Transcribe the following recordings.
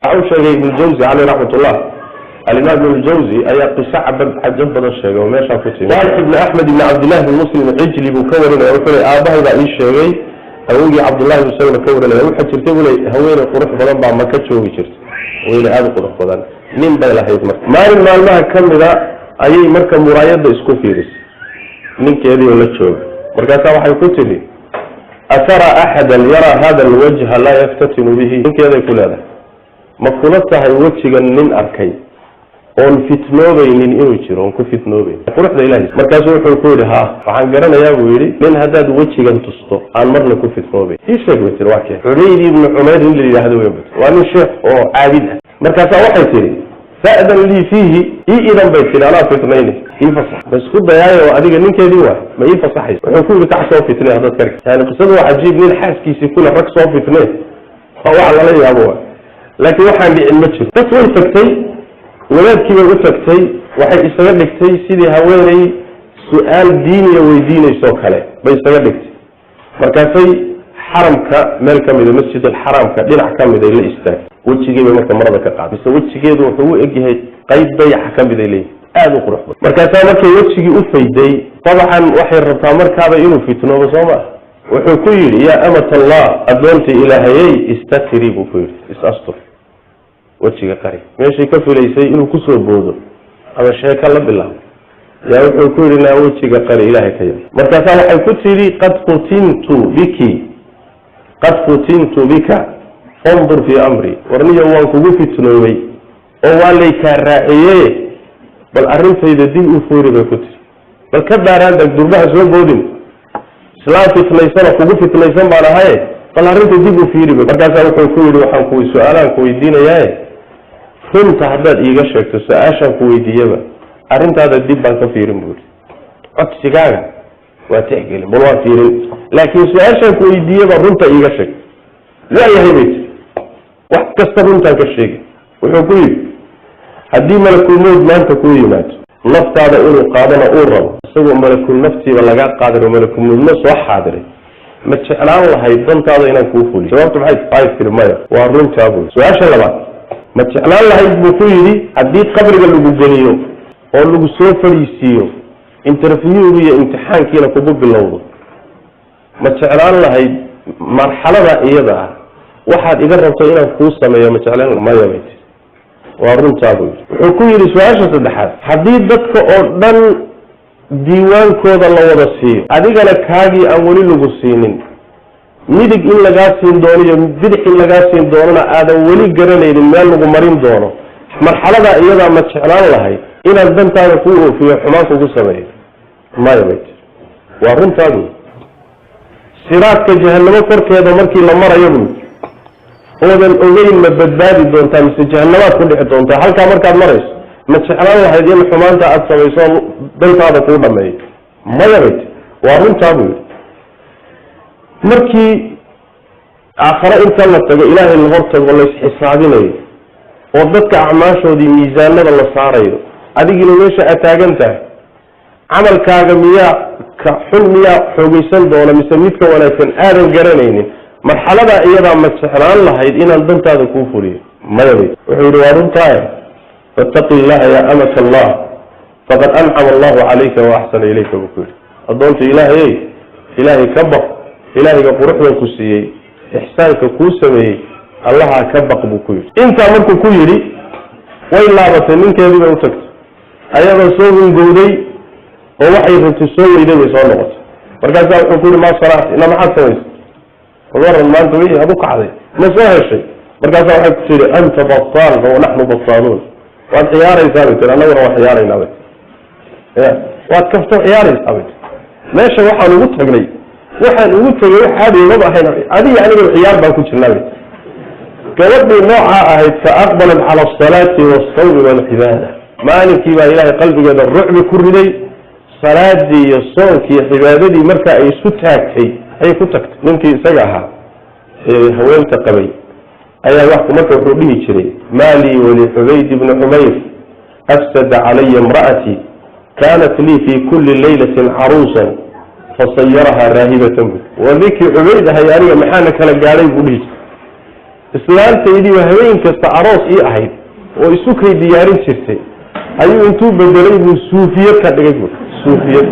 Waxa uu sheegay Ibnu Jawzi caleyh raxmatullah, alimaam Ibnu Jawzi ayaa qiso cabad cajab badan sheegay oo meeshaa ku timi. Saalix ibni Axmed ibni Cabdillahi bn Muslim Cijli buu ka warinaya. Wuxuu ley: "Aabahay baa ii sheegay, awowgii Cabdullahi buu isaguna ka warinaya. Waxaa jirtay," buu ley, "haweeney qurux badan baa Maka joogi jirtay, haweeney aada u qurux badan. Nin bay lahayd. Marka maalin maalmaha ka mida ayay marka muraayadda isku fiirisay ninkeedii oo la jooga. Markaasaa waxay ku tidhi: 'Atara axadan yaraa hada alwajha laa yaftatinu bihi?' Ninkeeday ku leedahay: 'Ma kula tahay wejigan nin arkay oon fitnoobaynin inuu jiro, oon ku fitnoobayn quruxda Ilahay?' Markaasuu wuxuu ku yidhi: 'Ha, waxaan garanayaa,' buu yidhi, 'nin haddaad wejigan tusto aan marna ku fitnoobayn.' 'Ii sheeg,' bay tiri. 'Waa kee?' 'Cubaydi ibnu Cumayr nin la yidhaahdo weyn,' bay tiri. 'Waa nin sheekh oo caabid ah.' Markaasaa waxay tihi: 'Fa'dan lii fiihi, ii idan,' bay tihi, 'anaa fitnayni, ii fasax. Ma isku dayaayo adiga ninkeedii waay, ma ii fasaxayso?' Wuxuu ku yidhi: 'Kac, soo fitnay haddaad kari.' Yani qisadu waa cajiib. Nin xaaskiisii kule rag soo fitnee, waa wax lala yaabo waay, laakiin waxaan dhicin ma jiro. Bas, way tagtay, wadaadkii bay u tagtay. Waxay isaga dhigtay sidii haweeney su-aal diiniya weydiinaysoo kale bay isaga dhigtay. Markaasay xaramka meel ka mida, Masjid Alxaraamka dhinac ka mid ay la istaagtay. Wejigii bay marka marada ka qaaday, mise wejigeedu wuxuu u egyahay qayb dayaxa ka mid ay leeyihi, aada u qurux badan. Markaasaa markay wejigii u fayday, dabcan waxay rabtaa markaaba inuu fitnoobo, soo ma? Wuxuu ku yidhi: 'Yaa amat Allah, addoontii Ilaahayey, istatiri,' buu ku yidhi, 'is astur, wejiga qari.' Meeshay ka filaysay inuu kusoo boodo ama sheeko la bilaabo, yaa wuxuu ku yidhi: 'Naa, wejiga qari, Ilaahay ka yar.' Markaasaa waxay ku tidhi: 'Qad futintu biki, qad futintu bika, fandur fii amri. Warniyo, waan kugu fitnoobay oo waa lay kaa raaciye, bal arrintayda dib u foori,' bay ku tiri. 'Bal ka baaraandag, durbaha soo boodin, islaam fitnaysanoo kugu fitnaysan baan ahaye, bal arrinta dib u fiiri.' Bay markaasaa wuxuu ku yidhi: 'Waxaan ku su-aalaan ku weydiinayaaye, runta haddaad iiga sheegto su-aashaan ku weydiiyaba, arrintaada dib baan ka fiirin,' buu yidhi. 'Codsigaaga waa tixgelin, bal waan fiirin, laakiin su-aashaan ku weydiiyaba runta iiga sheeg.' 'Waayahay,' bay tiri, 'wax kasta runtaan ka sheegi.' Wuxuu ku yidhi: 'Haddii malakulmowd maanta kuu yimaado, naftaada inuu qaadana uu rabo, isagoo malakul naftiiba lagaa qaaday oo malakulmowdna soo xaadiray, ma jeclaan lahayd dantaada inaan kuu fuliyo?' Jawaabtu maxay ay tiri? 'Maya.' 'Waa runtaa,' buu. 'Su-aasha labaad, ma jeclaan lahayd,' buu ku yidhi, 'haddii qabriga lagu geliyo oo lagu soo fadhiisiiyo, interviewga iyo imtixaankiina kugu bilowdo, ma jeclaan lahayd marxalada iyada ah waxaad iga rabto inaan kuu sameeyo, ma jeclaan?' 'Maya,' bay tiri. 'Waa runtaa,' buu yidhi. Wuxuu ku yidhi: 'Su-aasha saddexaad, haddii dadka oo dhan diiwaankooda la wada siiyo, adigana kaagii aan weli lagu siinin, midig in lagaa siin doono iyo bidix in lagaa siin doonona aadan weli garanaynin meel lagu marin doono, marxaladaa iyadaa ma jeclaan lahayd inaan dantaada kuu oofiyo, xumaan kugu sameeyo?' 'Maya,' bay tiri. 'Waa runtaa,' buu. 'Siraadka jahanamo korkeeda markii la marayo,' buu, 'oodan ogeyn ma badbaadi doontaa mise jahanamaad ku dhici doontaa, halkaa markaad marayso, ma jeclaan lahayd in xumaanta aada samayso dantaada kuu dhameeyo?' 'Maya,' bay tiri. 'Waa runtaa,' buu yidhi. 'Markii aakhare inta la tago, Ilaahay la hortago, laysxisaabinayo oo dadka acmaashoodii miisaanada la saarayo, adigiina meesha aad taagan tahay, camalkaaga miyaa ka xun miyaa xoogeysan doona mise midka wanaagsan aadan garanaynin, marxaladaa iyadaa ma jeclaan lahayd inaan dantaada kuu fuliyo?' 'Maya,' bay. Wuxuu yidhi: 'Waa runtaaye, fattaqi illaha yaa amata Allah, faqad ancama Allahu calayka wa axsana ilayka,' buu ku yidhi. 'Addoonta Ilaahayey, Ilaahay ka baq. Ilaahayga quruxdan ku siiyey, ixsaanka kuu sameeyey, Allahaa ka baq,' buu ku yidhi. Intaa markuu ku yidhi, way laabatay, ninkeedii bay u tagtay ayadoo soo hungowday oo waxay rabtay soo weyday bay soo noqotay. Markaasaa wuxuu ku yidhi: 'Maa sanacti? Ina maxaad samaysay? Waran maanta wixii aad u kacday ma soo heshay?' Markaasaa waxay ku tihi: 'Anta battaal wa naxnu battaaluun. Waad ciyaaraysaa,' bay tiri, 'annaguna waa ciyaaraynaa,' bay tiri. 'Ya, waad kafto ciyaaraysaa,' bay tiri. 'Meesha waxaan ugu tagnay, waxaan ugu tegay wax caadi ugaba ahayn, adiga aniga ciyaar baan ku jirnaa,' bay tiri. Gabadhii noocaa ahayd, fa aqbalat cala asalaati walsawmi walcibaada. Maalinkii baa Ilaahay qalbigeeda rucbi ku riday. Salaadii iyo soonkii iyo cibaadadii marka ay isu taagtay ayay ku tagtay. Ninkii isaga ahaa ee haweenta qabay ayaa wax marka wuxuu dhihi jiray: 'Maa lii walixubayd ibni Cumayr, afsada calaya imra'atii, kaanat lii fi kulli laylatin caruusan, fasayarahaa raahibatan,' bu. War, ninkii Cubayd ahay, aniga maxaana kala gaadhay?" buu dhihi jiray. Islaantaydii waa habeen kasta aroos ii ahayd oo isu kay diyaarin jirtay, ayuu intuu bedelay buu suufiyad ka dhigay buuri. Suufiyad,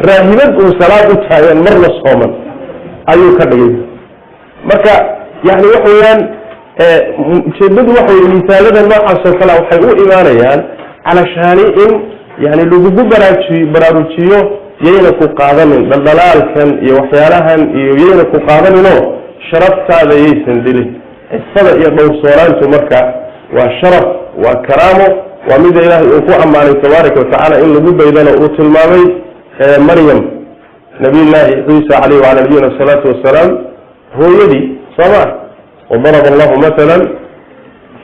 raahibad uu salaad u taagan, marna sooman ayuu ka dhigay. Marka yani waxa weeyaan, ujeedadu waxa wey, misaalada noocaas oo kale waxay u imaanayaan calashaani in yani lagugu baraarujiyo, yayna ku qaadanin dhaldhalaalkan iyo waxyaalahan iyo yayna ku qaadaninoo sharaftaada yaysan dilin. Cifada iyo dhowrsoonaantu marka waa sharaf, waa karaamo, waa mida Ilaahay uu ku ammaanay tabaaraka watacaala in lagu daydana uu tilmaamay Maryam, Nabiyullaahi Ciisa caleyh wacala nabiyina asalaatu wasalaam hooyadii, soo ma? وضرب الله مثلا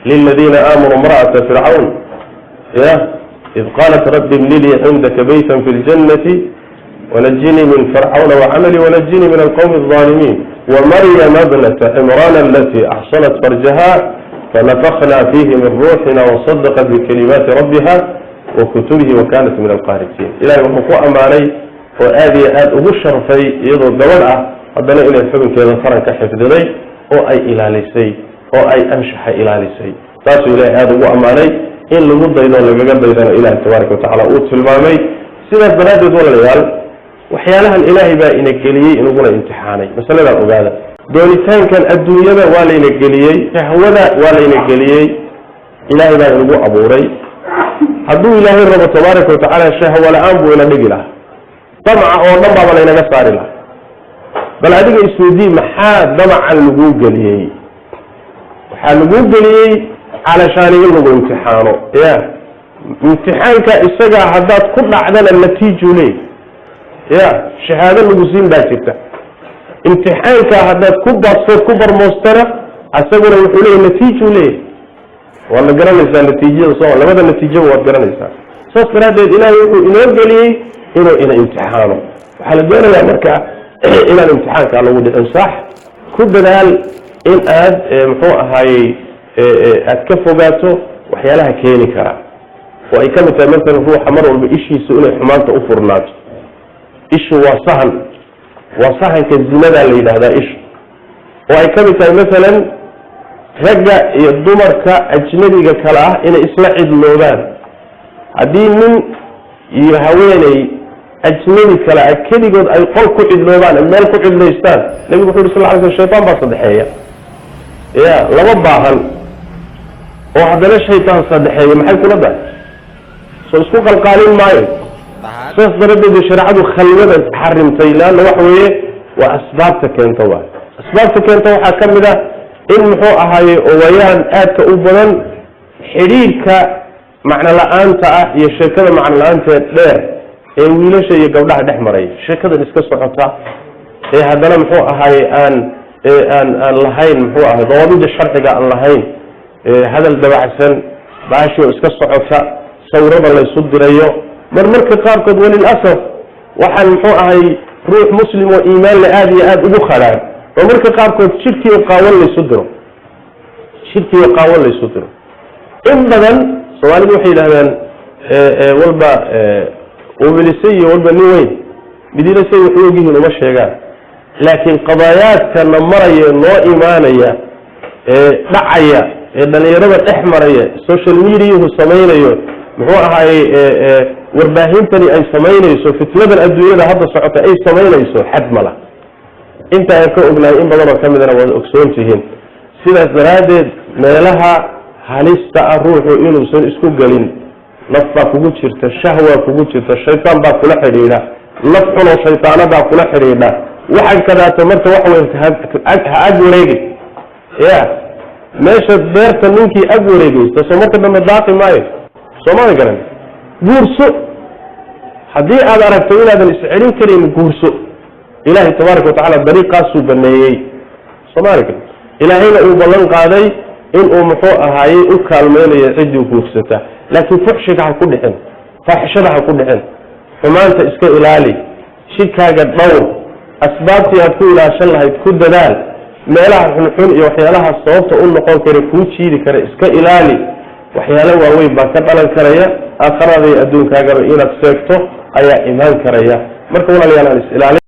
للذين آمنوا امرأة فرعون يا إذ قالت رب ابن لي عندك بيتا في الجنة ونجني من فرعون وعمله ونجني من القوم الظالمين، ومريم ابنة عمران التي أحصنت فرجها فنفخنا فيه من روحنا وصدقت بكلمات ربها وكتبه وكانت من القانتين. إلهي wuxuu ku ammaanay oo aad iyo aad ugu sharfay iyadoo gabadh ah haddana inay xubinkeeda taranka xifdiday oo ay ilaalisay oo ay anshaxa ilaalisay. Taasuu Ilahay aada ugu ammaanay, in lagu daydo, lagaga daydana Ilahi tabaaraka watacala uu tilmaamay. Sidaas daraaddeed, walaalayaal, waxyaalahan Ilaahay baa ina geliyey, inaguna imtixaanay. Masaladaa ogaada, doonitaankan adduunyada waa layna geliyey, shahwada waa layna geliyey, Ilaahay baa inagu abuuray. Hadduu Ilaahay rabo tabaaraka watacaala, shahwo la-aan buu ina dhigi lahaa, damca oo dhan baaba laynaga saari lahaa. Bal adiga isweydii, maxaa damacan laguu geliyey? Waxaa laguu geliyey calashaani in lagu imtixaano. Ya imtixaanka isagaa haddaad ku dhacdana natiiju leey, ya shahaado lagu siin baa jirta. Imtixaanka haddaad ku baadsood ku barmoostana, asaguna wuxuu leeyahy natiijuu leeyahy. Waad la garanaysaa natiijada, soo labada natiijaba waad garanaysaa. Saas daraaddeed Ilaahay wuxuu inoo geliyey inuu ina imtixaano. Waxaa la doonayaa marka inaan imtixaankaa lagu dhicin. Sax ku dadaal in aad muxuu ahaayey aad ka fogaato waxyaalaha keeni kara, oo ay ka mid tahay masalan ruuxa mar walba ishiisu inay xumaanta u furnaato. Ishu waa sahan, waa sahanka zinadaa la yidhahdaa ishu. Oo ay ka mid tahay masalan ragga iyo dumarka ajnabiga kale ah inay isla cidloobaan. Haddii nin iyo haweeney ajnabi kale ah keligood ay qol ku cidloobaan, meel ku cidlaystaan, Nabigu wuxu yuri sal ly sl, shaytaan baa saddexeeya. Ya laba baahan oo haddana shaytaan saddexeeya, maxay kula dahay? Soo isku qalqaalin maayo. Saas daradeed shareecadu khalwada xarimtay, leanna waxa weeye waa asbaabta keenta. Waay asbaabta keenta waxaa ka mid ah in muxuu ahaaye owayaan aadka u badan xidhiirka macno la-aanta ah iyo sheekada macno la-aanteed dheer ee wiilasha iyo gabdhaha dhex maraya, sheekadan iska socota ee haddana muxuu ahaaye aan lahayn muxuu ahay dawaabida sharciga aan lahayn, hadal dabacsan, baashi oo iska socota, sawirada laysu dirayo marmarka qaarkood. Walilasaf, waxaan muxuu ahay ruux muslim oo iimaan le aada iyo aada ugu khadhaan oo marka qaarkood jidhkiio qaawan laysu diro, jidhkiio qaawan laysu diro. In badan Soomaalidu waxay yidhahdaan walba ubilise iyo walba nin weyn midina say wax u ogyihiin uma sheegaan, laakiin qadaayaadkana maraya, noo imaanaya, ee dhacaya, ee dhalinyarada dhex maraya, social mediahu samaynayo, muxuu ahaayey warbaahintani ay samaynayso, fitnadan adduunyada hadda socota ay samaynayso, xad mala. Inta aan ka ognahay in badan oo ka midana waad ogsoon tihiin. Sidaas daraaddeed meelaha halista ah ruuxu inuusan isku gelin. Naf baa kugu jirta, shahwaa kugu jirta, shaytaan baa kula xidhiidha, naf xunoo shaytaanadaa kula xidhiidha. Waxaan kadaata marka waxa wey ha ag wareegi. Ya meesha beerta ninkii ag wareegeysta, soo marka dambe daaqi maayo, soomada garan. Guurso haddii aad aragto inaadan iscelin karin, guurso. Ilaahay tabaaraka watacala dariiqaasuu baneeyey, soomali garan. Ilaahayna uu ballan qaaday inuu muxuu ahaayey u kaalmeynayo ciddii guursata. Laakiin fuxshiga ha ku dhicin, faaxishada ha ku dhicin, xumaanta iska ilaali, jidhkaaga dhowr, asbaabtii aad ku ilaashan lahayd ku dadaal. Meelaha xunxun iyo waxyaalaha sababta u noqon kara, kuu jiidi kara, iska ilaali. Waxyaalo waaweyn baa ka dhalan karaya, aakhirada iyo adduunkaagaba inaad seegto ayaa imaan karaya. Marka walaalayaal, aan is ilaalin.